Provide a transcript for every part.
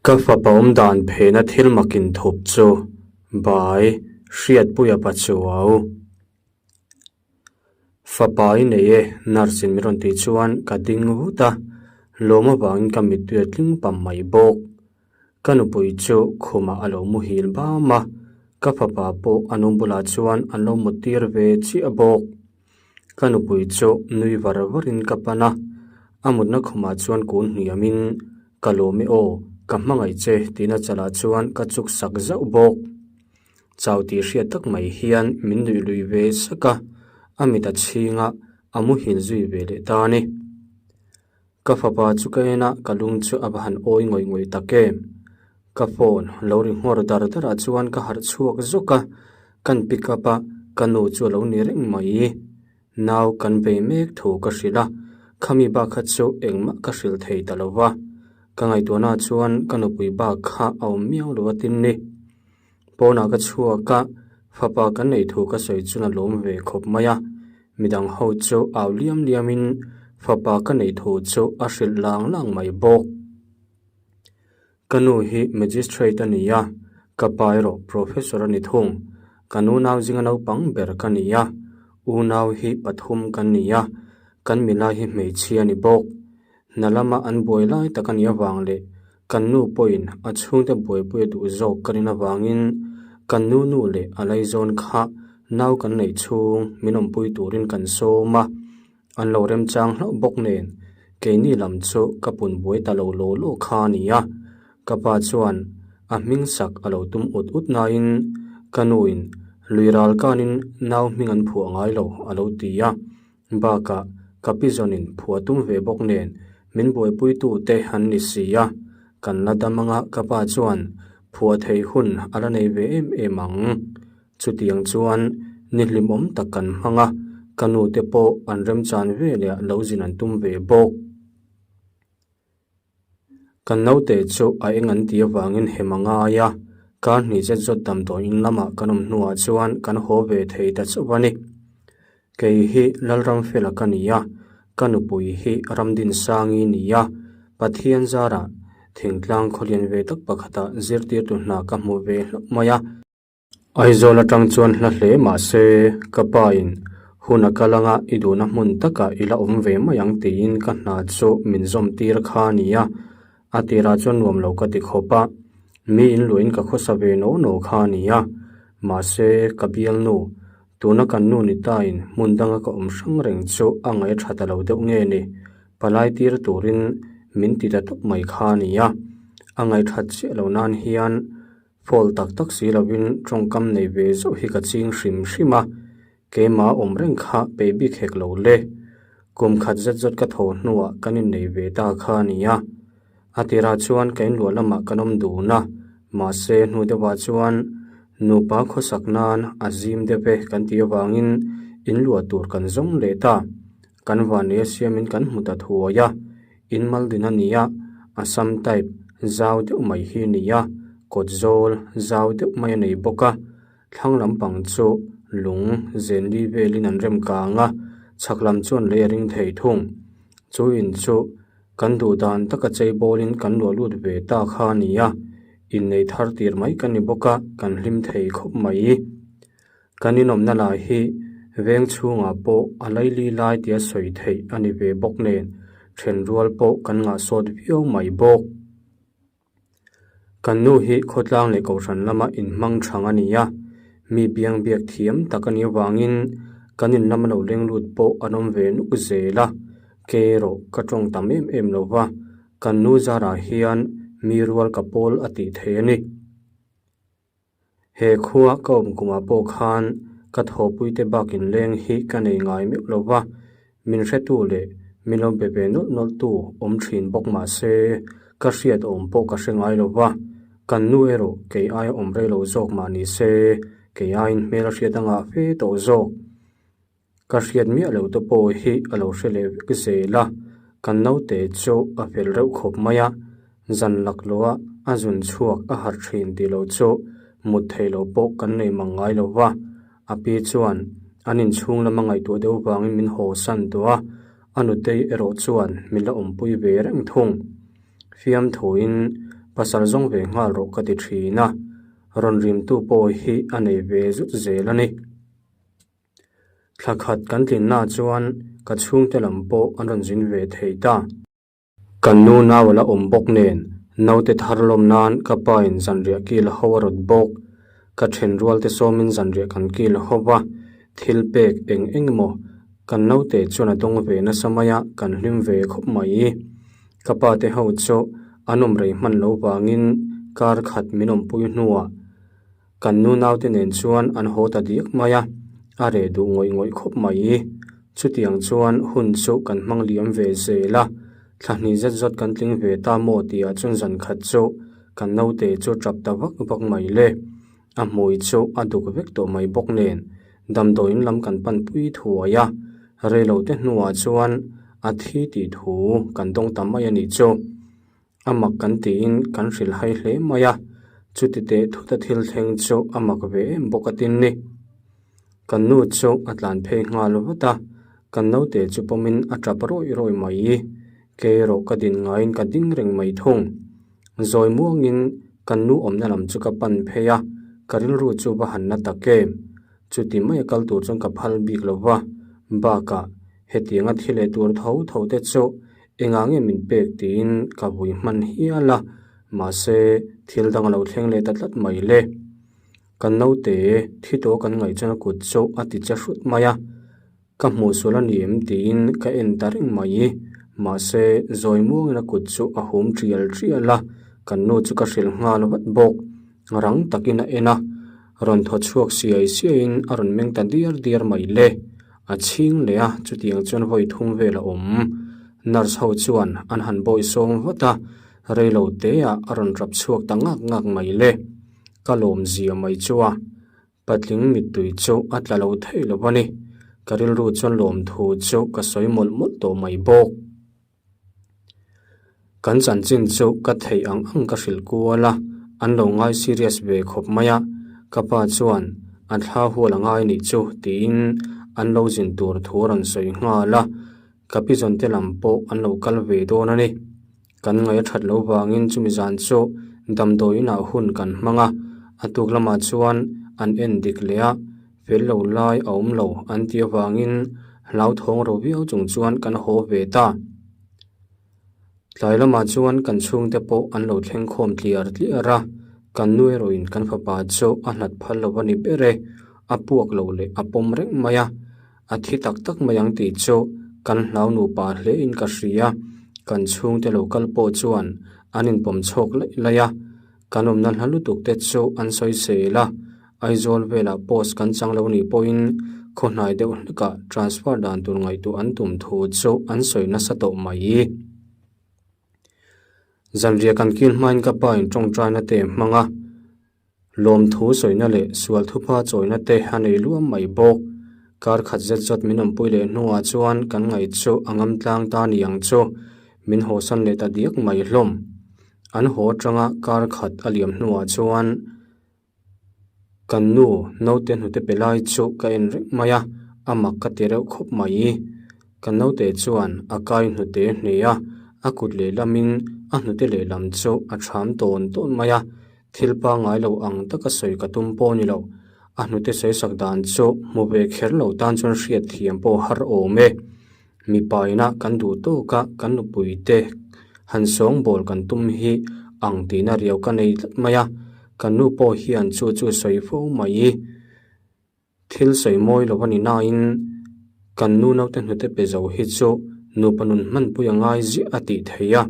Ka fapa awmdan phena thil mak inthup chu Bai Hriatpuia Pachuau. Fapa i nei e, nurse in min rawn tih chuan ka ding vut a, lawm avangin ka mittui a tling pam mai bawk. Ka nupui chu khumah a lo muhil bam a, ka fapa pawh a nu bulah chuan an lo muttir ve chiah bawk. Ka nupui chu nui var varin ka pan a, a mutna khumah chuan kun hniamin, Ka lawm e aw, ka hmangaih che tihna chalah chuan ka chuk sak zauh bawk. Chau tih hriat tak mai hian min nuih lui ve sak a, a mit a chhing a, a muhil zui ve leh ta a ni. Ka fapa chu ka en a, ka lung chu a va han awi ngawih ngawih tak em. Ka phone lo ri nghawr dar dar ah chuan ka harh chhuak zawk a, kan pick up a, ka nu chu a lo ni reng mai. Nau kan bei mek thu ka hrilh a, khami bak kha chu engmah ka hrilh thei ta lo va. Ka ngaihtuahna chuan ka nupui bak kha a awm miau lo a tin ni. Pawnah ka chhuak a, fapa kan neih thu ka sawi chuan a lawm ve khawp mai a. Midang ho chu au liam liamin fapa ka neih thu chu a hrilh lang lang mai bawk. Ka nu hi magistrate a ni a, ka pa erawh professor a ni thung. Ka nu nau zinga naupang ber ka ni a, unau hi pathum kan ni a, kan milai hi hmeichhia a ni bawk. Hna lama an buai lai tak a nih avang leh kan nu pawhin a chhungte buaipui a duh zawk ka rin avangin kan nu nu leh a laizawn kha nau kan neih chhung min awmpui turin kan sawm a, an lo remchang hlauh bawk nen keini lam chu ka pun buai ta lo law law kha a ni a, ka pa chuan a hming sak a lo tum ut ut nain ka nuin lui ral kanin nau hming an phuah ngai lo a lo ti a. Bakah ka pi zawnin phuah tum ve bawk nen min buaipuitu te an ni si a, kan la dam anga ka pa chuan phuah thei hun a la nei ve em em ang. Chutiang chuan ni hlimawm tak kan hmang a, ka nu te pawh an remchan veleh lo zin an tum ve bawk. Kan naute chu a eng an tih avangin hem a ngai a, kar hnih zet zawt damdawiin lamah kan awm hnuah chuan kan haw ve thei ta chauh a ni. Kei hi Lalramfela ka ni a, ka nupui hi Ramdinsangi ni a, Pathian zarah thingtlang khawlian ve tak pakhatah zirtirtu hna ka hmu ve hlauh mai a. Aizawl atang chuan hla hle mah se ka pa in hun a kal anga i duhna hmun takah i la awm ve mai ang tiin ka hna chu min zawm tir kha a ni a, a tirah chuan nuam lo ka ti khawp a, mi in luahin ka khawsa ve naw naw kha a ni a, mahse ka bialnu tuna kan nu ni tain hmun danga ka awm hrang reng chu a ngaih a tha ta lo deuh nge ni, palai tir turin min ti ta tawp mai kha a ni a, a ngaihthat chiah lo nan hian. Fall tak tak si lovin tawngkam nei ve zauh hi ka ching hrim hrim a, keimah awm reng kha peih bik hek lo le. Kum khat zet zawt ka tho hnuah kan innei ve ta kha a ni a. A tirah chuan ka inluah lamah kan awm dun a, mahse hnu deuhah chuan nupa khawsak nan a zim deuh e kan tih avangin inluah tur kan zawng leh ta. Kan vanlei a siamin kan hmu ta thuai a, in mal din a ni a, Assam type zau deuh mai hi a ni a, kawt zawl zau deuh mai a nei bawk a, thlang lampang chu lung zenli velin an rem kang a, chhak lam chuan lei a ring thei thung. Chu in chu kan duh dan taka chei bawlin kan luah lut ve ta kha a ni a, innei thar tir mai kan ni bawk a, kan hlim thei khawp mai. Kan inawmna lai hi veng chhungah pawh a laili lai tia sawi theih a ni ve bawk nen then rual pawh kan ngahsawt viau mai bawk. Kan nu hi khawtlang leh kohhran lama inhmang thang a ni a, mi biang biak thiam tak a nih avangin kan in lama lo leng lut pawh an awm ve nuk zel a, ke erawh ka tawng tam em em lo va, kan nu zarah hian mi rual ka pawl a tih theih a ni. He khua ka awm kumah pawh khan ka thawhpuite bakin leng hi ka nei ngai meuh lo va, min hretu leh min lo be ve nawlh nawlh tu awm thin bawk mah se ka hriat awm pawh ka hre ngai lo va, kan nu erawh kei aia awm rei lo zawk mah ni se kei aiin hmel a hriat a ngah fe tawh zawk. Ka hriat miah lo te pawh hi a lo hre leh vek zel a, kan naute chu a fel reuh khawp mai a, zan lak loh a a zun chhuak a harh thin tih loh chu mut theih loh pawh kan nei mang ngai lo va, a pi chuan an inchhung lama ngaihtuah deuh vangin min haw san tawh a, a nutei erawh chuan min la awmpui ve reng thung. Fiamthuin. Pasal zawng ve nghal rawh ka ti thin a, rawn rimtu pawh hi a nei ve zut zel a ni. Thla khat kan tlinna chuan ka chhungte lam pawh an rawn zin ve thei ta. Kan nu nau a la awm bawk nen naute thar lawm nan ka pa in zanriah kil ho a rawt bawk. Ka then rual te sawmin zanriah kan kil ho va, thil pek eng eng emaw kan naute chuan a dawng ve nasa mai a, kan hlim ve khawp mai. Ka pa te ho chu an awm rei hman lo vangin kar khat min awmpui hnuah Kan nu naute nen chuan an haw ta diak mai a, a reh duh ngawih ngawih khawp mai. Chutiang chuan hun chu kan hmang liam ve zel a, thla hnih zet zawt kan tling ve ta maw tihah chuan zan khat chu kan naute chu tap ta vak vak mai le. A hmui chu a duk vek tawh mai bawk nen damdawiin lam kan pan pui thuai a, reilote hnuah chuan a thi tih thu kan dawng ta mai a nih chu. A mak kan tiin kan hrilh hai hle mai a, chuti teh thuta thil thleng chu a mak ve em bawk a tin ni. Kan nu chu a tlan phei nghal vat a, kan naute chu pawmin a tap rawih rawih mai. Kei erawh ka din ngaiin ka ding reng mai thung. Zawi muangin kan nu awmna lam chu ka pan phei a, ka rilru chu va han na tak em. Chuti mai a kal tur chuan ka phal bik lo va, bakah hetianga thi leh tur tho tho te chu Engah nge min pek tiin ka vui hman hial a, mahse thil dang a lo thleng leh ta tlat mai le. Kan naute thi tawh kan ngaih chuan a kut chu a ti che hrut mai a, ka hmuh sual a ni em tiin ka en ta reng mai. Mahse zawi muangin a kut chu a hum tial tial a, kan nu chu ka hrilh nghal vat bawk. Rang takin a en a, rawn thaw chhuak siai siaiin a rawn meng ta diar diar mai le. A chhing leh a, chutiang chuan vawi thum vel a awm. Nurse ho chuan an han bawi sawm vat a, reilo teah a rawn rap chhuak ta ngak ngak mai le. Ka lawm zia mai chu a, patling mittui chu a tla lo thei lo a ni. Ka rilru chuan lawmthu chu ka sawi mawlh mawlh tawh mai bawk. Kan chanchin chu ka theih ang ang ka hrilh kual a, an lo ngai serious ve khawp mai a, ka pa chuan a thla hual a ngai nih chu tiin an lo zin tur thu a rawn sawi nghal a, ka pi zawn te lam pawh an lo kal ve dawn a ni. Kan ngaih a that loh vangin chumi zan chu damdawi inah hun kan hmang a, a tuk lamah chuan an en dik leh a, fel lo lai a awm lo an tih avangin hlauthawng ro viau chung chuan kan haw ve ta. Tlai lamah chuan kan chhungte pawh an lo thleng khawm tliar tliar a, kan nu erawhin kan fapa chu a hlat phal lo a ni ber e, a puak lo leh a pawm reng mai a, a thi tak tak mai ang tih chu kan hlau nupa hle in ka hria, kan chhungte lo kal pawh chuan an inpawm chhawk laih laih a. Kan awmna hla lutuk te chu an sawi sel a, Aizawl velah post kan chang lo nih pawhin khaw hnai deuh hlekah transfer dan tur ngaihtuah an tum thu chu an sawi nasa tawh mai. Zanriah kan kil hmain ka pa in tawngtaina te hmang a, lawmthu sawina leh sual thupha chawina te a nei luam mai bawk. Kar khat zet zawt min awmpui leh hnuah chuan kan ngaih chu a ngam tlang ta ni ang chu, min hawsan leh ta diak mai hlawm. An haw atanga kar khat a liam hnuah chuan kan nu naute hnute pe lai chu ka en reng mai a, a mak ka ti reuh khawp mai. Kan naute chuan a kai hnute hne a, a kut lehlamin a hnute lehlam chu a ṭham tawn tawn mai a, thil pangngai lo ang taka sawi ka tum pawh a ni lo. A hnute sawi sak dan chu hmu ve kher lo tan chuan hriatthiam pawh har awm e. Mipa ina kan duh tawk a, kan nupui te han sawngbawl kan tum hi ang tihna riau ka nei tlat mai a, kan nu pawh hian chu chu sawi fo mai. Thil sawi mawi lo a ni nain kan nu naute hnute pe zo hi chu nupa nun hmanpui a ngai ziah a tih theih a,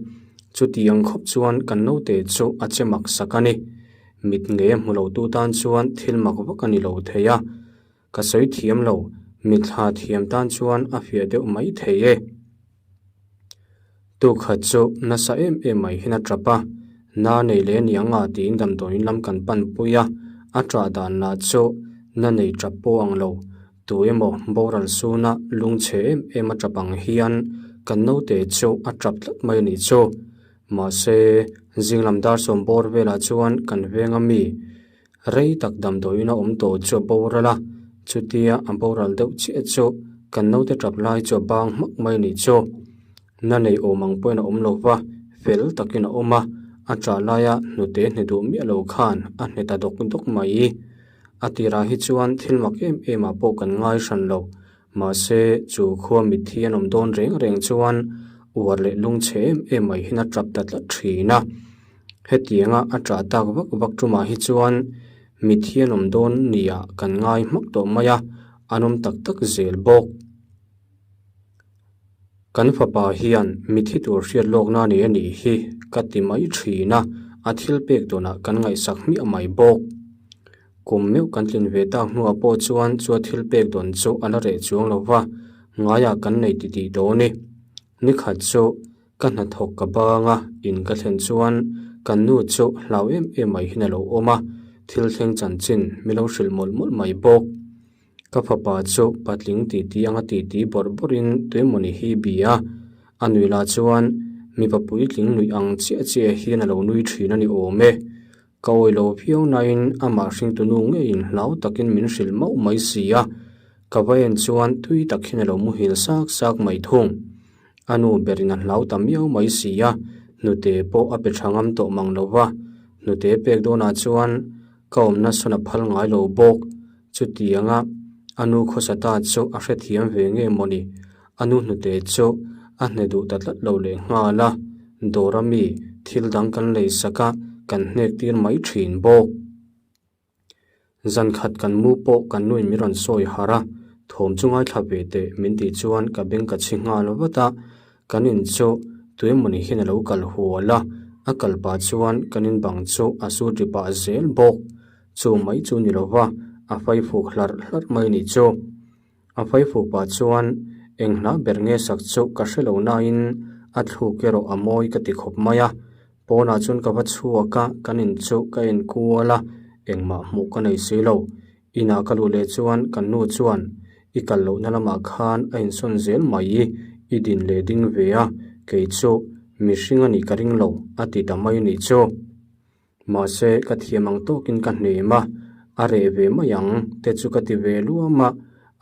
chutiang khawp chuan kan naute chu a che mak sak a ni. Mit ngei a hmu lo tu tan chuan thil mak vak a ni lo thei a. Ka sawi thiam lo, mithla thiam tan chuan a fiah deuh mai thei e. Tukhat chu nasa em em mai hian a tap a, na nei leh aniang a tiin damdawiin lam kan pan pui a, a ṭah dan lah chu na nei tap pawh ang lo, tu emaw boral suna lungchhe em em a tap ang hian kan naute chu a tap tlat mai a nih chu. Mahse, zinglam dar sawm bawr velah chuan kan veng a mi Rei tak damdawiin a awm tawh chu a boral a, chutia a boral deuh chiah chu kan naute tap lai chu a bang hmak mai a nih chu. Na nei awm ang pawhin a awm lo va, fel takin a awm a, A ṭah laia hnute hne duh miah lo khan a hne ta dawk dawk mai. A tirah hi chuan thil mak em em ah pawh kan ngai hran lo. Mahse, chu khua mitthi an awm dawn reng reng chuan uar leh lungchhe em em mai hian a ṭap ta tlat ṭhin a. Hetianga a ṭah tak vak vak ṭumah hi chuan mitthi an awm dawn nia kan ngai hmak tawh mai a, an awm tak tak zel bawk. Kan fapa hian mitthi tur hriat lawkna nei a nih hi ka ti mai thin a, a thil pek dawnah kan ngaihsak hmiah mai bawk. Kum meuh kan tlin ve tak hnuah pawh chuan chu a thil pek dawn chu a la reh chuang lo va, ngaiah kan nei titih dawn e. Nikhat chu ka hnathawk ka bang a, in ka thlen chuan kan nu chu hlau em em mai hian a lo awm a, thil thleng chanchin mi lo hrilh mawlh mawlh mai bawk. Ka fapa chu patling titi anga titi bawrh bawrhin tuemawni hi bi a, a nui lah chuan mipa puitling nuih ang chiah chiah hian a lo nui thin a ni awm e. Ka awi lo viau nain amah hringtunu ngeiin hlau takin min hrilh mauh mai si a, ka va en chuan tui tak hian a lo muhil sak sak mai thung. A nu berin a hlau ta miau mai si a, hnute pawh a pe tha ngam tawh mang lo va, hnute pek dawnah chuan ka awmna sawn a phal ngai lo bawk. Chutianga a nu khawsa ta chu a hrethiam ve nge mawni? A nu hnute chu a hne duh ta tlat lo leh nghal a, dawra mi thil dang kan lei sak a, kan hnek tir mai thin bawk. Zan khat kan mu pawh kan nuin min rawn sawi harh a, thawm chu ngaithla ve teh min tih chuan ka beng ka chhi nghal vat a, kan in chu tuemawni hian a lo kal hual a, a kal pah chuan kan in bang chu a sut ri pah zel bawk. Chu mai chu ni lova, a faifuk hlarh hlarh mai ni chu. A faifuk pah chuan eng hla ber nge sak chu ka hre lo nain a thluk erawh a mawi ka ti khawp mai a. Pawnah chuan ka va chhuak a, kan in chu ka en kual a, engmah hmuh ka nei si lo. Inah ka luh leh chuan kan nu chuan i kal lohna lamah khan a insawn zel mai i din leh ding ve a, kei chu mihring a nih ka ring lo a ti ta mai ni chu. Mahse, ka thiam ang tawkin ka hnem a, a reh ve mai ang te chu ka ti ve luam a,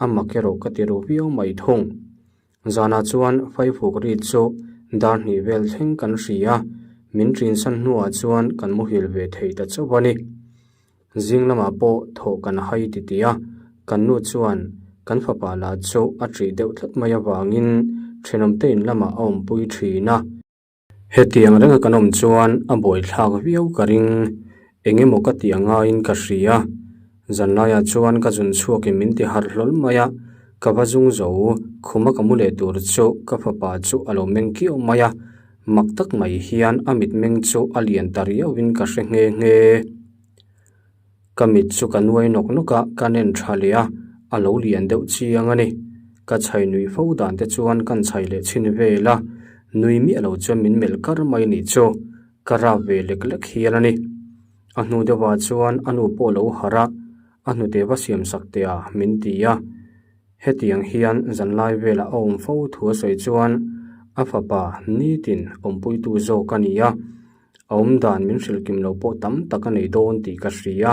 a mak erawh ka ti ru viau mai thung. Zanah chuan faifuk ri chu dar hnih vel thleng kan hria a, min ṭinsan hnuah chuan kan muhil ve thei ta chauh a ni. Zing lamah pawh thawh kan hai titih a, kan nu chuan kan fapa lah chu a ṭih deuh tlat mai avangin ṭhenawmte in lamah a awmpui ṭhin a. Hetiang renga kan awm chuan a buaithlak viau ka ring, eng emaw ka tih angaiin ka hria. Zanlaiah chuan ka zun chhuakin min ti harh hlawl mai a, ka va zung zo, khuma ka mu leh tur chu ka fapa chu a lo meng kiau mai a, mak tak mai hian a mitmeng chu a lian ta riauin ka hre nghe nghe. Ka mit chu ka nuai nawk nawk a, ka nen tha leh a, a lo lian deuh chiang a ni. Ka chhai nui fo dan te chuan kan chhai leh chhin vel a, nui miah lo chuan min melh kar mai nih chu ka rap ve lek lek hial a ni. A hnu deuhah chuan a nu pawh a lo harh a, a hnute va siam sak teh a min ti a. Hetiang hian zanlai velah a awm fo thu a sawi chuan a fapa nitin awmpuitu zawk a ni a. A awm dan min hrilh kim lo pawh tam tak a nei dawn tih ka hria.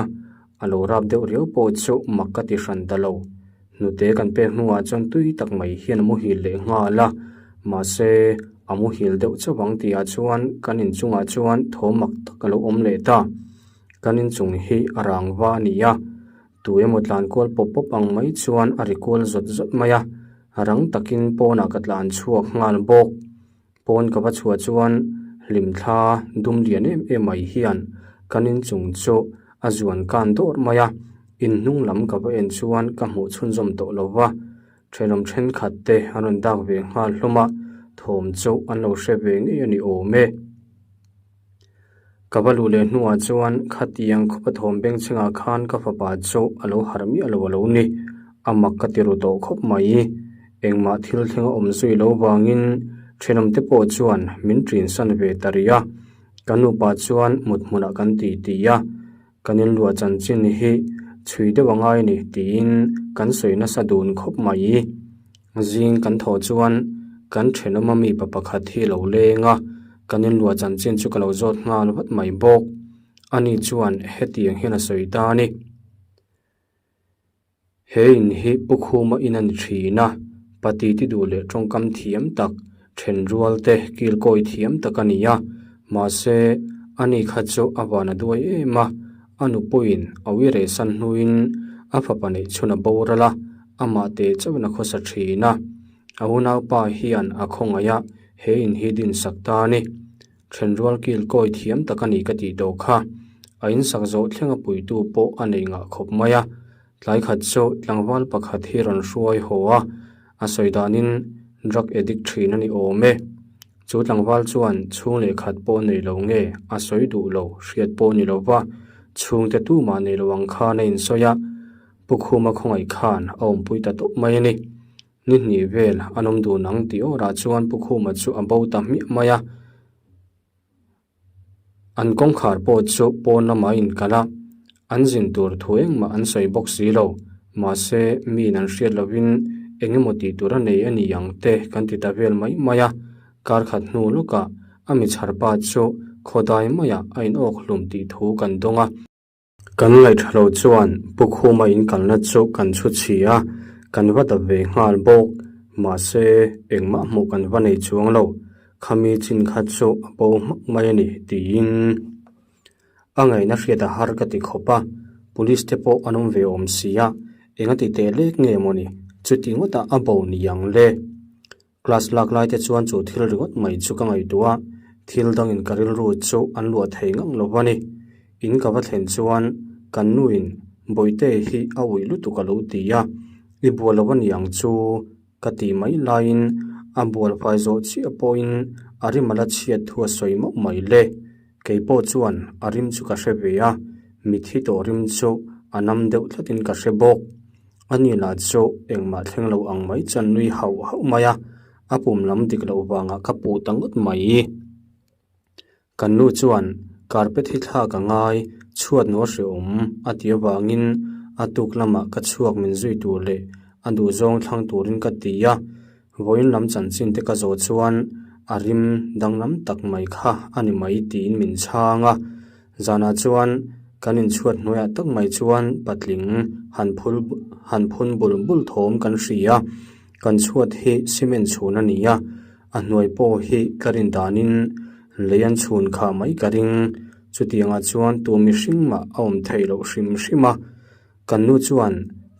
A lo rap deuh riau pawh chu mak ka ti hran ta lo. Hnute kan pek hnuah chuan tui tak mai hian a muhil leh nghal a. Mahse, a muhil deuh chauh ang tihah chuan kan inchungah chuan thaw mak tak a lo awm leh ta. Kan inchung hi a rang va a ni a. Tu emaw tlan kual pawp pawp ang mai chuan a ri kual zawt zawt mai a. Rang takin pawnah ka tlan chhuak nghal bawk. Pawn ka va chhuah chuan hlimthla dum lian em em mai hian kan inchung chu a zuan kan dawr mai a, in hnung lam ka va en chuan ka hmuh chhunzawm tawh lo va, thenawm thenkhat te an rawn dak ve nghal hlawm a, thawm chu an lo hre ve ngei a ni awm e. Ka va luh leh hnuah chuan khatiang khawpa thawm bengchhengah khan ka fapa chu a lo harh miah lo a lo ni. A mak ka ti ru tawh khawp mai. Engmah thil thleng a awm zui lo vangin thenawmte pawh chuan min ṭinsan ve ta rih a. Ka nupa chuan mut hmunah kan ti ti a, kan inluah chanchin hi chhui deuh a ngai ni tiin kan sawi nasa dun khawp mai. Zing kan thawh chuan kan thenawma mi pa pakhat hi lo leng a, kan inluah chanchin chu ka lo zawt nghal vat mai bawk. Ani chuan hetiang hian a sawi ta a ni. He in hi Pu Khuma in a ni thin a, pati ti duh leh tawngkam thiam tak, then rual te kilkawi thiam tak a ni a, mahse Ani kha chu a van a duai em a, a nupuiin a ui rehsan hnuin a fapa neih chhun a boral a, amah teh chauhin a khawsa thin a. A unaupa hian a khawngaih a, he in hi dinsak ta a ni. Thenrual kil kawi thiam tak a ni ka tih tawh kha. A insak zawh thleng a puitu pawh a nei ngah khawp mai a. Tlai khat chu tlangval pakhat hi rawn hruai haw a, a sawi danin drug addict thin a ni awm e. Chu tlangval chuan chhung leh khat pawh nei lo nge a sawi duh lo hriat pawh ni lo va, chhungte tumah nei lo ang khan a insawi a, Pu Khuma khawngaih khan a awmpui ta tawp mai a ni. Ni hnih vel an awm dun ang tih awrah chuan Pu Khuma chu a bo ta hmiah mai a. An kawngkhar pawh chu pawn lamah a inkalh a, an zin tur thu engmah an sawi bawk si lo. Mahse, miin an hriat lovin eng emaw tih tur a nei a ni ang te kan ti ta vel mai mai a. Kar khat hnu lawkah a mi chhar pa chu khawdai maiah a inawk hlum tih thu kan dawng a. Kan ngaihṭha lo chuan Pu Khuma inkalna chu kan chhu chhi a, kan va dap ve nghal bawk. Mahse, engmah hmuh kan va nei chuang lo. Khami chin kha chu a bo hmak mai a ni, tiin a ngaihna hriat a har ka ti khawp a. Police te pawh an awm ve awm si a, enga ti teh lek nge mawni chuti ngawtah a bo ni ang le? Class lak lai te chuan chu thil ringawt mai chu ka ngaihtuah a, thil dangin ka rilru chu an luah thei ngang lo a ni. In ka va thlen chuan kan nuin Bawihte hi a uih lutuk a lo ti a, i bual lo a ni ang chu ka tih mai laiin a bual fai zawh chiah pawhin a rim a la chhiat thu a sawi mauh mai le. Kei pawh chuan a rim chu ka hre ve a, mithi tawh rim chu a nam deuh tlatin ka hre bawk. A ni lah chu engmah thleng lo ang mai chuan nui hauh hauh mai a, a pum lam dik loh vangah ka puh ta ngawt mai. Kan nu chuan carpet hi thlak a ngai, chhuat nuah hrehawm a ti avangin a tuk lamah ka chhuak min zui tur leh a duhzawng thlang turin ka ti a, vawiin lam chanchin te ka zawh chuan a rim danglam tak mai kha a ni mai tiin min chhang a. Zanah chuan kan inchhuat hnuaiah tak mai chuan patling han phul han phun bul bul thawm kan hria a, kan chhuat hi cement chhun a ni a, a hnuai pawh hi ka rin danin lei an chhun khah mai ka ring. Chutiangah chuan tu mihring mah a awm theih loh hrim hrim a, kan nu chuan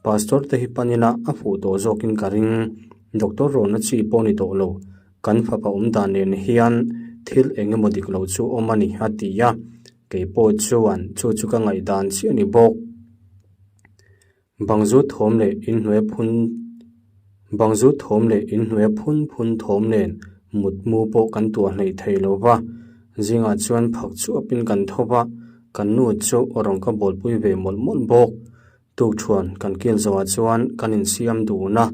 pastor te hi pan ila a fuh tawh zawkin ka ring, doctor rawnna chi pawh ni tawh lo. Kan fapa awm dan nen hian thil eng emaw dik lo chu awm a ni a ti a, kei pawh chuan chu chu ka ngaihdan chiah a ni bawk. Bangzu thawm leh inhnuai phun Bangzu thawm leh inhnuai phun phun thawm nen mutmu pawh kan tuah hleih thei lo va, zingah chuan phak chuapin kan tho va, kan nu chu rawn ka bawlpui ve mawlh mawlh bawk. Tukṭhuan kan kil zawhah chuan kan insiam dun a,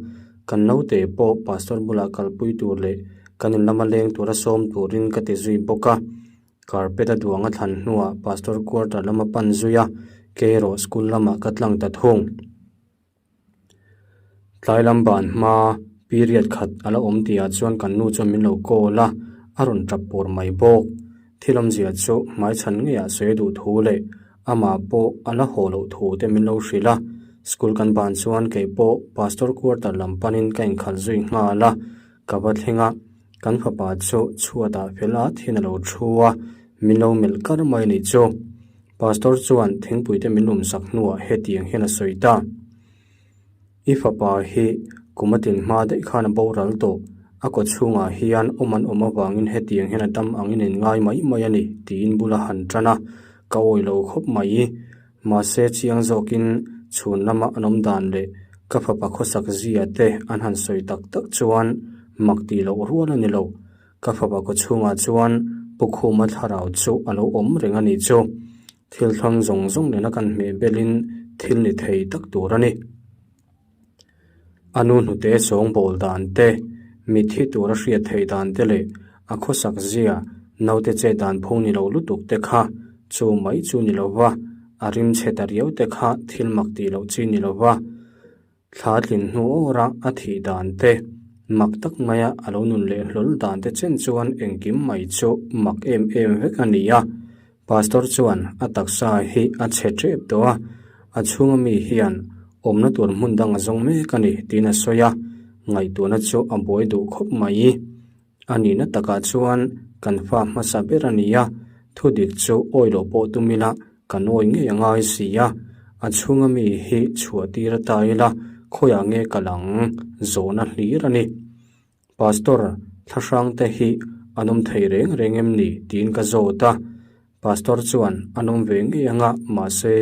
kan naute pawh pastor bulah kalpui tur leh kan in lama leng tura sawm turin ka ti zui bawk a. Carpet a duang a thlan hnuah pastor quarter lama pan zui a, kei erawh school lamah ka tlang ta thung. Tlai lam ban hma period khat a la awm tihah chuan kan nu chuan min lo call a, a rawn tap pur mai bawk. Thil awmzia chu hmaichhan ngeiah sawi duh thu leh Amah pawh a la haw loh thu te min lo hrilh a, school kan ban chuan kei pawh pastor quarter lam panin ka inkhalh zui nghal a, ka va thleng a, kan fapa chu chhuatah fel at hian a lo thu a, min lo melh kar mai a nih chu. Pastor chuan thingpui te min lum sak hnuah hetiang hian a sawi ta. I fapa hi kum a tin hma daih khan a boral tawh, a kaw chhungah hian awm an awm avangin hetiang hian a dam angin in ngai mai mai a ni tiin bula han tan a, ka awih lo khawp mai. Mahse chiang zawkin chhun lama an awm dan leh ka fapa khawsak zia te an han sawi tak tak chuan mak tih loh rual a ni lo. Ka fapa kaw chhungah chuan Pu Khuma thlarau chu a lo awm reng a nih chu. Thil thlang zawng zawng nena kan hmeh belin thil ni thei tak tur a ni. A nu hnute sawng bawl dan te, mitthi tura hriat theih dan te leh a khawsak zia naute chet dan phung ni lo lutuk te kha chu mai chu ni lo va, a rim chhe ta riau te kha thil mak tih loh chi ni lo va. Thla tlin hnu awra a thih dan te, mak tak maia a lo nun leh hlawl dan te chen chuan engkim mai chu mak em em vek a ni a. Pastor chuan a taksa hi a chhe tep tawh a, a chhunga mi hian awmna tur hmun dang a zawng mek a ni tiin a sawi a, ngaihtuahna chu a buai duh khawp mai. A nihna takah chuan kan fa hmasa ber a ni a. Thudik chu awi loh pawh tum ila kan awi ngei a ngai si a, a chhunga mi hi chhuah tir a ta ila khawiah nge ka lang zawhna hlir a ni. Pastor, thlahrang te hi an awm thei reng reng em ni? tiin ka zawt a. Pastor chuan an awm ve ngei anga mahse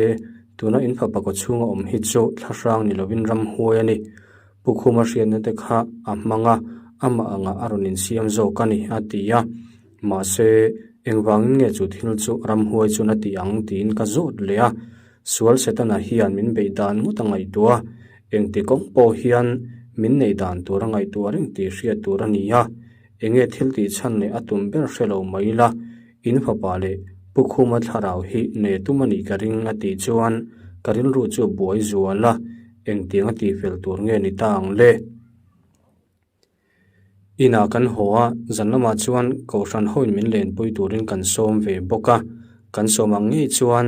tuna in fapa kaw chhunga awm hi chu thlahrang ni lovin ramhuai a ni. Pu Khuma hriatna te kha a hmang a, amah angah a rawn insiam zawk a ni a ti a. Mahse, engvangin nge chu thil chu ramhuai chuan a ti ang tiin ka zawt leh a. Sual Setana hian min beih dan ngawt a ngaihtuah a, engti kawng pawh hian min neih dan tur a ngaihtuah reng tih hriat tur a ni a. Enge thil tih chhan leh a tum ber hre lo mai ila, in fapa leh Pu Khuma thlarau hi nei tum a nih ka ring a tih chuan ka rilru chu buai zual a, engtiang a tihfel tur nge ni ta ang le? Inah kan haw a, zan lamah chuan Kohhran hoin min lenpui turin kan sawm ve bawk a, kan sawm ang ngei chuan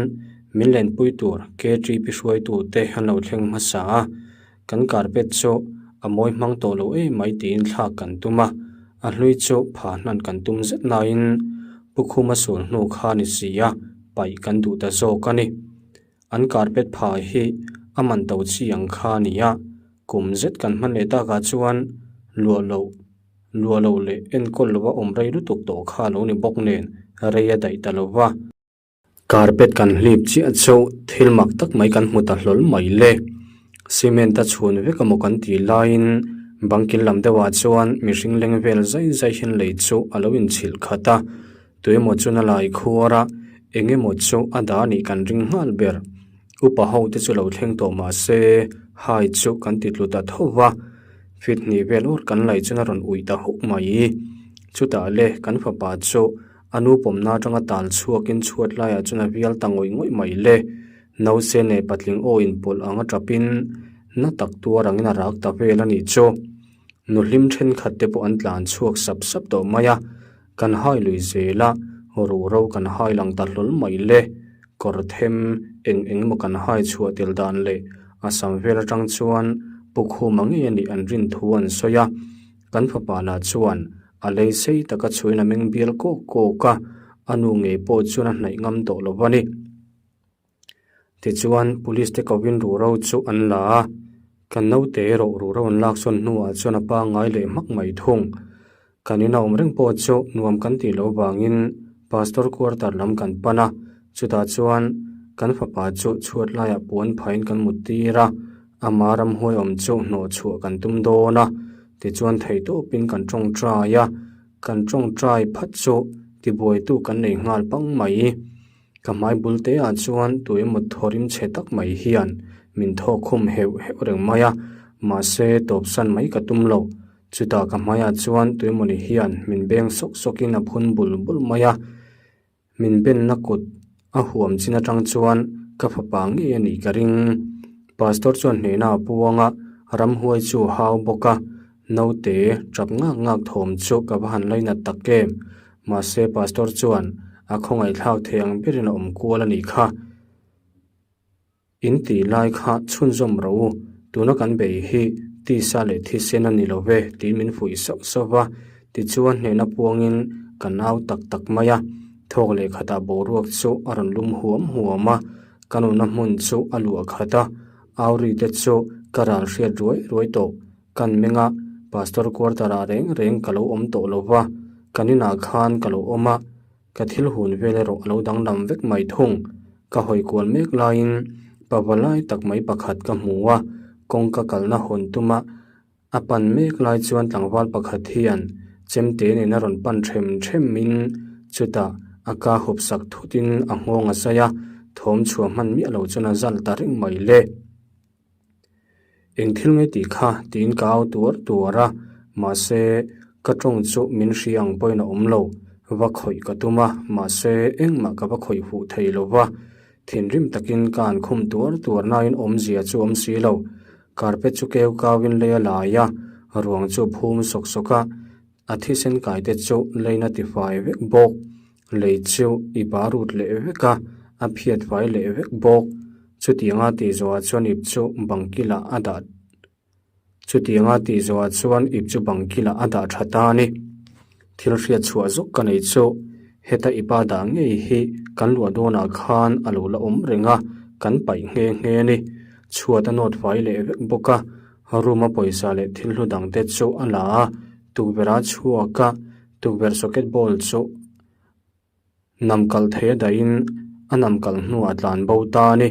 min lenpui tur KTP hruaitute an lo thleng hmasa a, kan carpet chu a mawi hmang tawh lo em mai tiin thlak kan tum a, a hlui chu pha hnan kan tum zet naiin Pu Khuma sul hnu kha ni si a, paih kan duh ta zawk a ni. An carpet pha hi a man to chi ang kha a ni a, kum zet kan hman leh takah chuan luah loh luah loh leh enkawl lova awm rei lutuk tawh kha a lo ni bawk nen rei a daih ta lo va. Carpet kan hlip chiah chu thil mak tak mai kan hmu ta hlawl mai le. Cement a chhun vek emaw kan tih laiin bangkil lam deuhah chuan mihring leng vel zai zai hian lei chu a lo inchhilh khat a. Tuemaw chuan a lai khuar a, eng emaw chu a dah anih kan ring nghal ber. Upa ho te chu lo thleng tawh mah se, hai chu kan ti tlu ta tho va. Fit hnih vel awr kan laih chuan a rawn uih ta huk mai. Chutah le kan fapa chu a nu pawmna atanga tal chhuakin chhuat laiah chuan a vial ta ngawih ngawih mai le. Nause leh patling aw inpawlh anga tapin na tak tuar angin a rak ta vel a nih chu. Nu hlim thenkhat te pawh an tlan chhuak sap sap tawh mai a. Kan hai lui zel a, ruhro kan hai lang ta hlawl mai le. Kawr them eng eng emaw kan hai chhuah tel dan leh a sam vel atang chuan Pu Khuma ngei a nih an rin thu an sawi a. Kan fapa lah chuan a lei sei taka chhuain a meng bial kawk kawk a, a nu ngei pawh chuan a hnaih ngam tawh lo a ni. Tichuan police te kovin ruhro chu an la a, kan naute erawh ruhro an lak sawn hnuah chuan a pangngai leh hmak mai thung. Kan ina awm reng pawh chu nuam kan tih loh vangin pastor quarter lam kan pan a, chutah chuan kan fapa chu chhuat laiah puan phain kan mut tir a, ama ramhuai awm chu hnawh chhuah kan tum dawn a, tichuan theihtawpin kan tawngtai a, kan tawngtai phat chu tibuaitu kan nei nghal pang mai. Ka hmai bul te ah chuan tuemaw thawrim chhe tak mai hian min thawk khum heuh heuh reng mai a, mahse tawpsan mai ka tum lo. Chutah ka hmaiah chuan tuemawni hian min beng sawk sawkin a phun bul bul mai a, min benna kut a huam chin atang chuan ka fapa ngei a nih ka ring. Pastor chuan hnehna a puang a, ramhuai chu a hau bawk a, naute tap ngak ngak thawm chu ka va han lainat tak em. Mahse Pastor chuan a khawngaihthlak thei ang berin a awm kual a nih kha. In tih lai kha chhunzawm rawh u, tuna kan bei hi tisa leh thisen a ni lo ve tiin min fuih sauh sauh va, tichuan hnehna puangin ka nau tak tak mai a. Thawk leh khatah boruak chu a rawn lum huam huam a, ka nunna hmun chu a luah khat a, Auri te chu ka ral hriat ruai ruai tawh. Kan meng a, Pastor quarter ah reng reng ka lo awm tawh lo va, kan inah khan ka lo awm a, ka thil hun vel erawh a lo danglam vek mai thung. Ka hawi kual mek laiin pava lai tak mai pakhat ka hmu a, kawngka kalna hawn tuma a pan mek lai chuan tlangval pakhat hian chemte nen a rawn pan them them in chutah a ka hup sak thutin a nghawng a zai a, thawm chhuah hman miah lo chuan a zal ta reng mai le. Eng thil nge tih kha tiin ka au tuar tuar a, mahse ka tawng chu min hria ang pawhin a awm lo. Va khawih ka tum a, mahse engmah ka va khawih huh thei lo va. Thinrim takin ka han khum tuar tuar nain awmzia chu awm si lo. Carpet chu keu kauin lei a lai a, ruang chu a phum sawk sawk a, a thisen kai te chu leina tifai vek bawk. Lei chu i barut leh vek a, a phiat fai leh vek bawk. Chutianga tih zawhah chuan ip chu bang kilah a dah Chutianga tih zawhah chuan ip chu bang kilah a dah tha ta a ni. Thil hriat chhuah zawk ka nei chu. Heta i pa dah ngei hi kan luah dawnah khan a lo la awm reng a, kan paih nghe nghe a ni. Chhuat a nawt fai leh vek bawk a, room a pawisa leh thil hlu dang te chu a la a, tukverh a chhuak a, tukverh socket ball chu nam kalh thei a dahin a nam kalh hnuah a tlan bo ta a ni.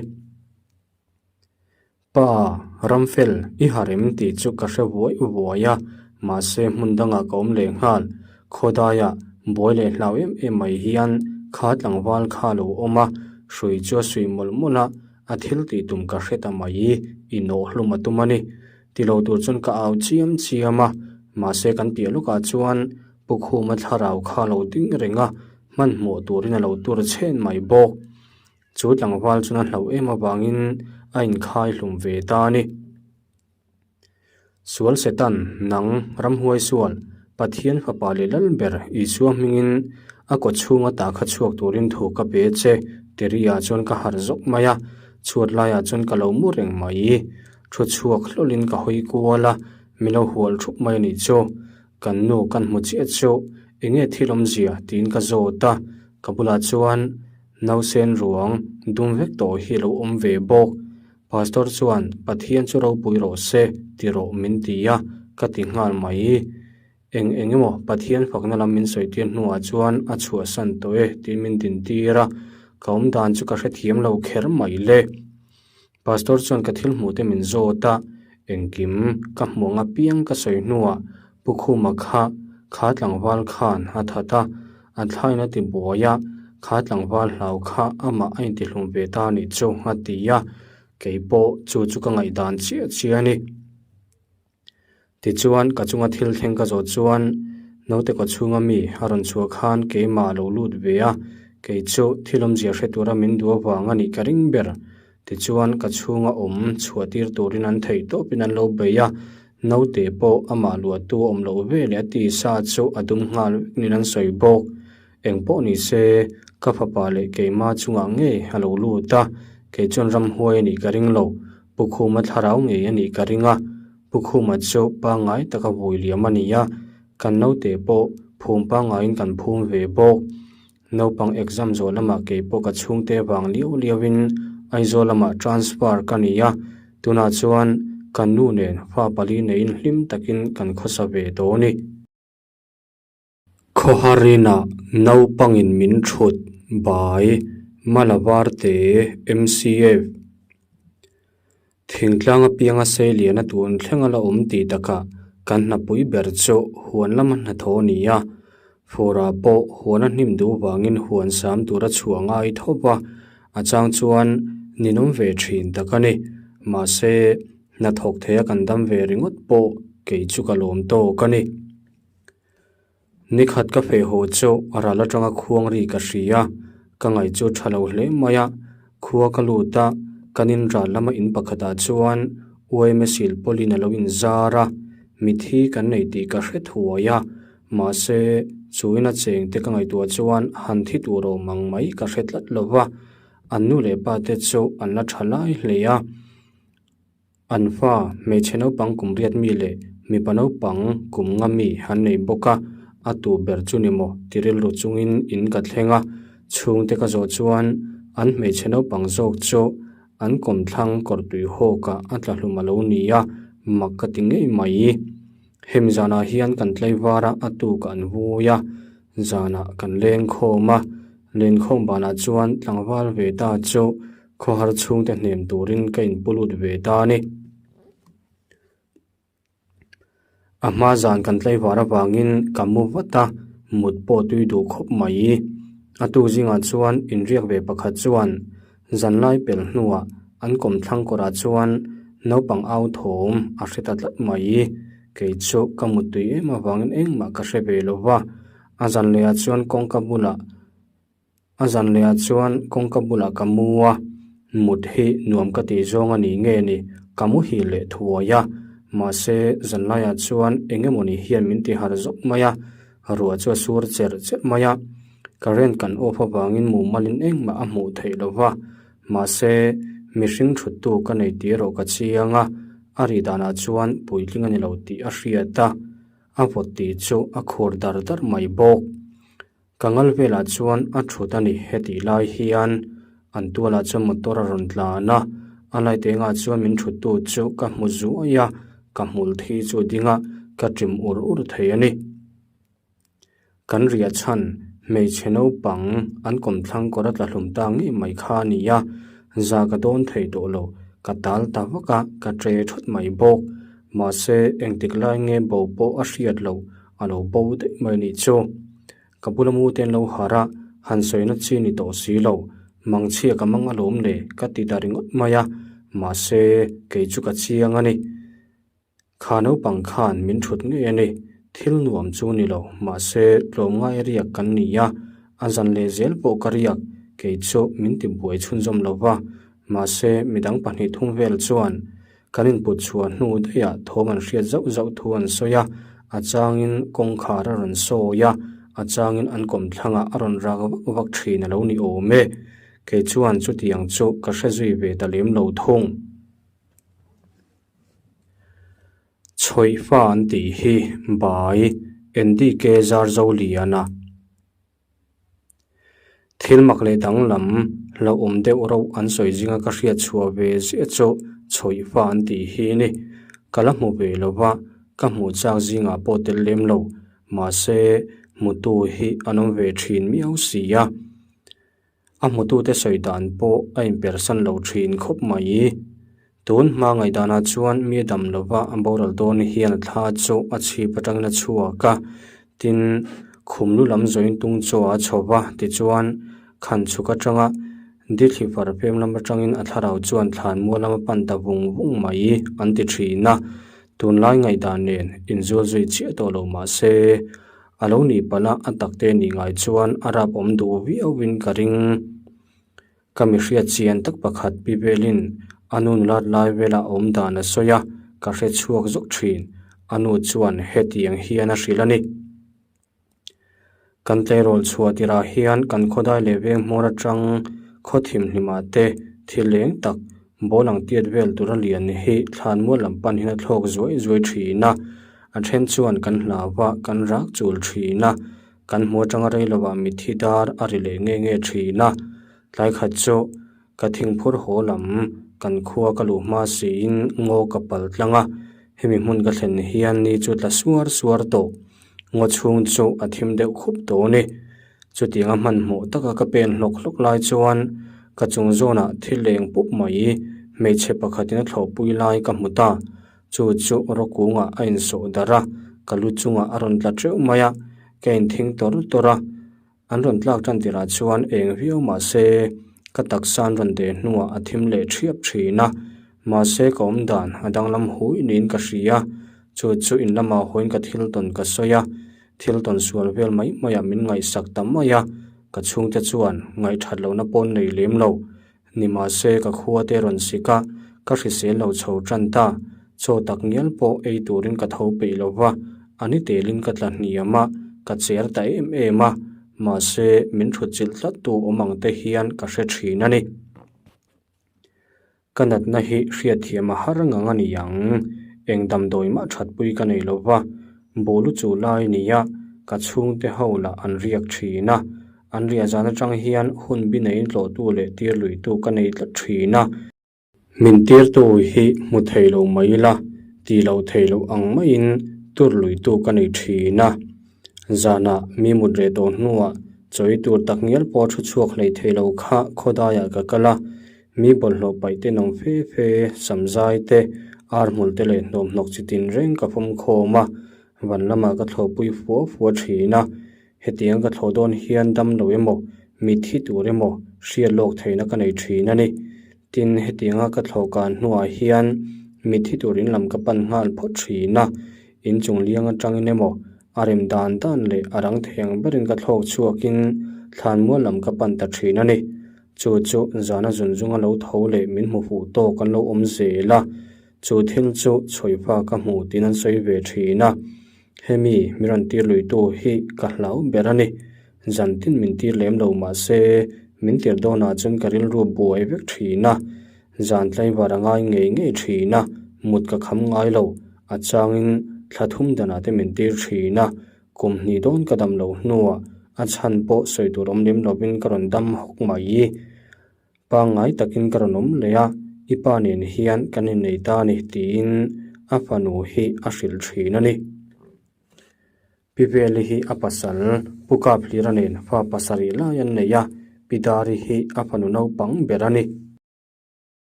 Pa, Ramfel, i harh em tih chu ka hre vuai vuai a, mahse hmun dangah ka awm leh nghal. Khawdaiah buai leh hlau em em mai hian kha tlangval kha a lo awm a, hrui chu a suih mawlh mawlh a, a thil tih tum ka hre ta mai, i nawhhlum a tum a ni. Ti lo tur chuan ka au chiam chiam a, mahse kan piah lawkah chuan Pu Khuma thlarau kha a lo ding reng a, hmanhmawh turin a lo tur chhen mai bawk. Chu tlangval chuan a hlauh em avangin a inkhai hlum ve ta a ni. Sual Setan, nang, ramhuai sual, Pathian fapa leh lal ber Isua hmingin a kaw chhunga tah kha chhuak turin thu ka pe che, Tiri-ah chuan ka harh zawk mai a, chhuat laiah chuan ka lo mu reng mai. Thu chhuak hlawlin ka hawi kual a, min lo hual thup mai a nih chu. Kan nu kan hmu chiah chu enge thil awmzia tiin ka zawt a, ka bulah chuan Nausen ruang dum vek tawh hi a lo awm ve bawk. Pastor chuan Pathian chu ropui rawh se ti rawh min ti a, ka ti nghal mai. Eng eng emaw Pathian fakna lam min sawi tir hnuah chuan a chhuahsan tawh e tiin min din tir a, ka awm dan chu ka hrethiam lo kher mai le. Pastor chuan ka thil hmuh te min zawt a, engkim ka hmuh ang apiang ka sawi hnuah Pu Khuma kha kha tlangval khan a that a, a thlain a ti buai a, kha tlangval hlau kha amah a intihlum ve ta a nih chu a ti a, kei pawh chu chu ka ngaihdan chiah chiah a ni. Tichuan, ka chunga thil thleng ka zawh chuan naute kaw chhunga mi a rawn chhuah khan keimah a lo lut ve a, kei chu thil awmzia hre tura min duh avang a nih ka ring ber. Tichuan, ka chhunga awm chhuah tir turin an theih tawpin an lo bei a, naute pawh amah luahtu a awm loh ve leh a tisa chu a dum nghal vek niin an sawi bawk. Eng pawh ni se, ka fapa leh keimah chungah ngei a lo lut a, kei chuan ramhuai a nih ka ring lo. Pu Khuma thlarau ngei a nih ka ring a, Pu Khuma chu pangngai taka vui liam a ni a, kan naute pawh phum pangngaiin kan phum ve bawk. Naupang exam zawh lamah kei pawh ka chhungte vang liau liauin Aizawl lamah transfer ka ni a, tunah chuan kan nu nen fa pali neiin hlim takin kan khawsa ve dawn a ni. Khawharinah naupangin min thut bai Malabarte MCF Thingtlang apianga seilian a tun thleng a la awm tih takah kan hnapui ber chu huan lama hnathawh a ni a, furah pawh huan a hnim duh vangin huan sam tura chhuah ngai tho va, a chang chuan ninawm ve thin tak a ni. Mahse, hnathawk theia kan dam ve ringawt pawh kei chu ka lawm tawk a ni. Nikhat ka feh haw chu ral atanga khuang ri ka hria, ka ngaih chu tha lo hle mai a, khua ka lut a, kan in ral lama in pakhatah chuan UMA silpawlin a lo inzar a, mithi kan nei tih ka hre thuai a, mahse chu ina cheng te ka ngaihtuah chuan han thi tur awm ang mai ka hre tlat lo va, an nu leh pa te chu an la tha lai hle a. An fa, hmeichhe naupang kum riat mi leh mipa naupang kum nga mi an nei bawk a, a tu ber chu ni maw ti rilru chungin in ka thleng a, chhungte ka zawh chuan an hmeichhe naupang zawk chu an kawmthlang kawrtui hawkah a tla hlum a lo ni a, mak ka ti ngei mai. Hemi zanah hian kan tlaivar a, a tuk an vui a, zanah kan lengkhawm a, lenkhawm banah chuan tlangval ve ta chu Khawhar chhungte hnem turin ka inpu lut ve ta a ni. A hma zan kan tlaivar avangin ka mu vat a, mut pawh tui duh khawp mai. A tuk zingah chuan inriak ve pakhat chuan zanlai pel hnuah an kawmthlang kawrah chuan naupang au thawm a hre ta tlat mai. Kei chu ka mut tui em avangin engmah ka hre ve lo va, a zan lehah chuan kawngka bulah A zan lehah chuan kawngka bulah ka mu a, mut hi nuam ka tih zawng a ni nge ni, ka muhil leh thuai a. Mahse, zan laiah chuan eng emawni hian min ti harh zawk mai a, ruah chu a sur cherh cherh mai a. Current kan off avangin mumalin engmah a hmuh theih lo va, mahse, mihring thuttu ka nei tih erawh ka chiang a, a ri danah chuan puitling a ni lo tih a hriat a, a vawt tih chu a khur dar dar mai bawk. Ka ngal velah chuan a thut a ni hetih lai hian an tualah chuan motor a rawn tlan a, a light engah chuan min thuttu chu ka hmu zuai a, ka hmul thi chu a ding a, ka ṭim ur ur thei a ni. Kan riah chhan hmeichhe naupang an kawmthlang kawr a tla hlum ta ngei mai kha a ni a, za ka dawn thei tawh lo, ka tal ta vak a, ka ṭe thut mai bawk. Mahse, engtik lai nge bo pawh a hriat loh, a lo bo daih mai nih chu. Ka bula mu te an lo harh a, han sawina chi ni tawh si lo, mangchhia ka mang alawm le ka ti ta ringawt mai a, mahse, kei chu ka chiang a ni. Kha naupang khan min thut ngei a ni. Thil nuam chu ni lo, mahse tlawmngai riak kan ni a, a zan leh zel pawh ka riak, kei chu min ti buai chhunzawm lo va, mahse midang pahnih thum vel chuan kan input chhuah hnu daihah thawm an hriat zauh zauh thu an sawi a, a changin kawngkhar a rawn sawi a, a changin an kawmthlangah a rawn rak vak vak thin a lo ni awm e. Kei chuan chutiang chu ka hre zui ve ta lem lo thung. Chhawihfa an tih hi bai NDK Zarzoliana thil mak leh danglam hlauhawm deuh rauh an sawi zinga ka hriat chhuah ve ziah chu chhawihfa an tih hi a ni. Ka la hmu ve lo va, ka hmuh chak zingah pawh tel lem lo, mahse hmutu hi an awm ve thin miau si a. A hmutute sawi dan pawh a inpersan lo thin khawp mai. Tun hma ngaihdanah chuan mi dam lova a boral dawn hian a thla chu a chhip atangin a chhuak a, tin, khum lu lam zawin tung chaw a chho va, tichuan, khan chhuk atanga dithli far pem lam atangin a thlarau chuan thlanmual lam a pan ta vung vung mai an ti thin a. Tunlai ngaihdan nen inzul zui chiah tawh lo mah se, A lo nih palh a, a takte nih ngai chuan a rap awm duh viauin ka ring. Ka mi hriat chian tak pakhat pi velin a nu nulat lai vela a awm dan a sawi a, ka hre chhuak zawk thin. A nu chuan hetiang hian a hrilh a ni. Kan tleirawl chhuah tirah hian kan khawdai leh veng hmawr atang khaw thimhlimah te thil eng tak Ball ang tiat vel tura lian hi thlanmual lam pan hian a thlawk zuai zuai thin a, a then chuan kan hlau a, kan rak chul thin a, kan hmu atanga rei lovah mitthi dar a ri leh nge nge thin a. Tlai khat chu ka thingphur haw lam kan khua ka luh hma siin ngaw ka pal tlang a, hemi hmun ka thlen hian ni chu tla suar suar tawh. Ngaw chhung chu a thim deuh khup tawh a ni. Chutianga hmanhmawh taka ka pen hlawk hlawk lai chuan ka chung zawnah thil leng pup mai hmeichhe pakhatin a thlawhpui lai ka hmu ta. Chu chu rawkungah a insawh darh a, ka lu chungah a rawn tla teuh mai a, ka inthing tawr tawr a. An rawn tlak tan tirah chuan eng viau mah se ka taksa an rawn deh hnuah a thim leh thiap thin a, mahse ka awm dan a danglam hui niin ka hria. Chu chu in lamah hawiin ka thil tawn ka sawi a, Thil tawn sual vel mai maiah min ngaihsak ta mai a, ka chhungte chuan ngaihthat lohna pawh nei lem lo. Nimahse ka khua te rawn sik a, ka hrisel lo chho tan ta. Chaw tak ngial pawh ei turin ka tho peih lo va, a ni telin ka tla hniam a, ka cher ta em em a, mahse min thutchilh tlattu awm ang te hian ka hre thin a ni. Ka natna hi hriatthiam a har ngang a ni ang. Eng damdawi mah thatpui ka nei lo va, bawlu chu lai nia ka chhungte ho lah an riak thin a. An riah zan atang hian hun bi neiin tlawhtu leh tir luitu ka nei tlat thin a. Min tirtu hi hmu thei lo mai la, ti lo thei lo ang maiin tur luitu ka nei thin a. Zanah mi mut reh tawh hnuah chawi tur tak ngial pawh thu chhuak hlei thei lo kha khawdaiah ka kal a. Mi bawlhhlawh paih te nawm fe fe, samzai te, ar hmul te leh hnawmhnawk chi tin reng ka fawm khawm a, van lamah ka thlawhpui fua fua thin a. Hetiang ka thlawh dawn hian dam lo emaw, mitthi tur emaw hriat lawk theihna ka nei thin a ni. Tin, hetianga ka thlawh kan hnuah hian mitthi tur in lam ka pan nghal phawt thin a, inchung liang atangin emaw a rem dan dan leh a rang thei ang berin ka thlawk chhuakin thlanmual lam ka pan ta thin a ni. Chu chu zana zun zunga lo tho leh min hmu fuh tawk an lo awm zel a, chu thil chu chhawifa ka hmu tiin an sawi ve thin a. Hemi mi rawn tir luitu hi ka hlau ber a ni. Zan tin min tir lem lo mah se min tir dawnah chuan ka rilru buai vek thin a, zan tlaivar a ngai ngei ngei thin a, mut ka kham ngai lo, a changin thla thum danah te min tir thin a, Kum hnih dawn ka dam loh hnuah A chhan pawh sawi tur awm lem lovin ka rawn dam hawk mai. Pangngai takin ka rawn awm leh a, i pa nen hian kan innei ta a ni tiin a fanu hi a hrilh thin a ni. Pi Veli hi a pasal Pu Kap Hlira nen fa pasarih lai an nei a, Pi Dari hi a fanu naupang ber a ni.